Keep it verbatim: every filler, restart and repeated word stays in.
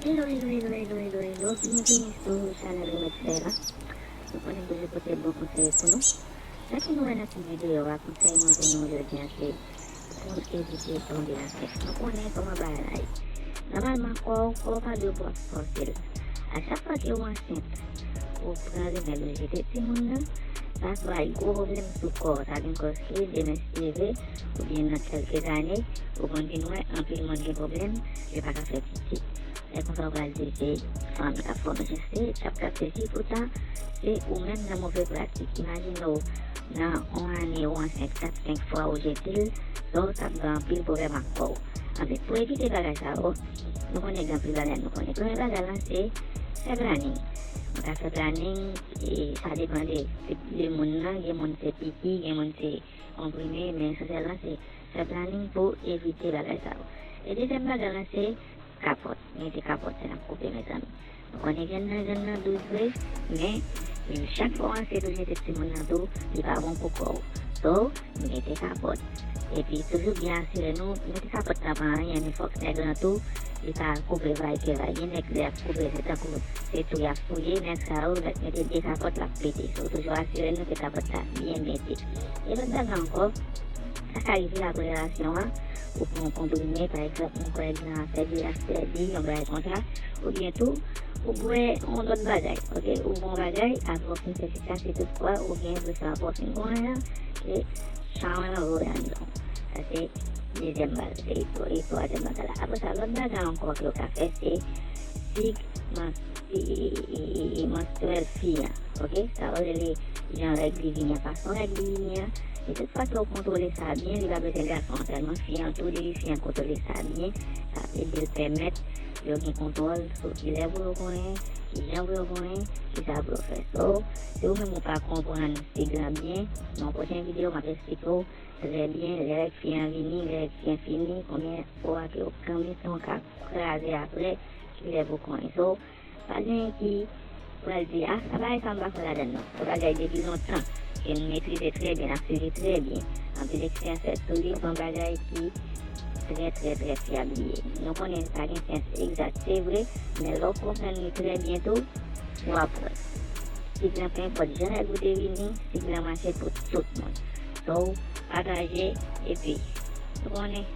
Hello, hello, hello, hello, hello, hello. Byenveni sou chanèl Remèd Fè la. Nou konnen m toujou pote bon konsèy pou nou. Sa ki nou wè nan ti videyo a, konsèy mwen pou nou jodi a se pou n evite tonbe ansent. Nou konnen kòman bagay la ye. Nòmalman, kò w, kò w pa dwe pou ap fòse l. A chak fwa ke w ansent, ou pran remèd ou jete timoun nan, sa va bay gwo pwoblèm sou kò w. Sa vin kòz ke demen si Dye vle, oubyen nan kèlke zane, ou konn vin wè anpil moun gen pwoblèm, yo pa ka fè pitit. Lè konsa w pral di se fanm k ap fè w mechanste, k ap trakte fi, poutan se ou menm nan move pratik. Imajine w nan yon ane ou ansent kat, senk fwa ou jete l, so sa ap gen anpil pwoblèm ak kò w. Anfèt, pou evite bagay sa yo, nou konnen gen anpil bagay nou konnen. Premye bagay la se fè planin. Ou ka fè planin, e sa depann de tip de moun nan, gen moun se piki, gen moun se konprime, men esansyèlman se fè planin pou evite bagay sa yo. E dezyèm bagay la se kapòt. Mete kapòt, se n ap koupe, mezanmi. Nou konnen grenn nan, grenn nan dous vre, men chak fwa w ansent ou jete timoun nan tou, li pa bon pou kò w. So, mete kapòt. Epi toujou byen asire nou, mete kapòt lan pa anyen, men fòk nèg lan tou, li pa koupe vay ke vay. Gen nèg lè y ap koupe, se tankou se tou y ap fouye, nèg sa yo, lè mete de kapòt, l ap pete. So, toujou asire nou ke kapòt la byen mete. E lòt bagay ankò, sa ka rive apre relasyon an, ou pran yon konprime, pa egzanp, yon kòlèg nan ap fè di, ap fè di, yon bagay konsa, oubyen tou, ou bwè yon lòt bagay, oke? Ou bwè yon bagay, apre w fin fè sèks la, si toutfwa ou gen enpresyon apre w fin konnen an, ke chan an voye anndan w. Sa se dezyèm bagay, se e twa-, e twazyèm bagay la. Apre sa, lòt bagay ankò ke w ka fè, se sik mans-, e, e, e, e, manstrèl fi an, oke? Sa yo rele jan règ li vini an, fason règ li vini an. E tout fwa ke w kontwole sa byen, li pa bezwen gason an sèlman, fi an tou, depi fi an kontwole sa byen, sa ap ede l pèmèt yo gen kontwòl sou kilè pou yo konnen, kijan pou yo konnen, kisa pou yo fè. So, si ou menm ou pa konprann sik lan byen, nan yon pwochen videyo, m ap eksplike w trè byen, lè règ fi an vini, lè règ fi an fini, konbyen fwa ke yo, konbyen tan w ka kraze apre, kilè pou konnen. So, pa gen ki pral di, "Ah, sa bagay sa m pa kwè ladan l non." Se bagay depi lontan, ke n metrize trè byen, n ap swiv li trè byen. Anpil eksperyans fèt sou li, se yon bagay ki trè, trè, trè fyab li ye. Nou konnen pa gen syans egzak, se vre, men lè w konprann li trè byen tou, w ap wè. Sik lan, pe enpòt jan règ ou te vini, sik lan mache pou tout moun. So, pataje, epi, nou konnen,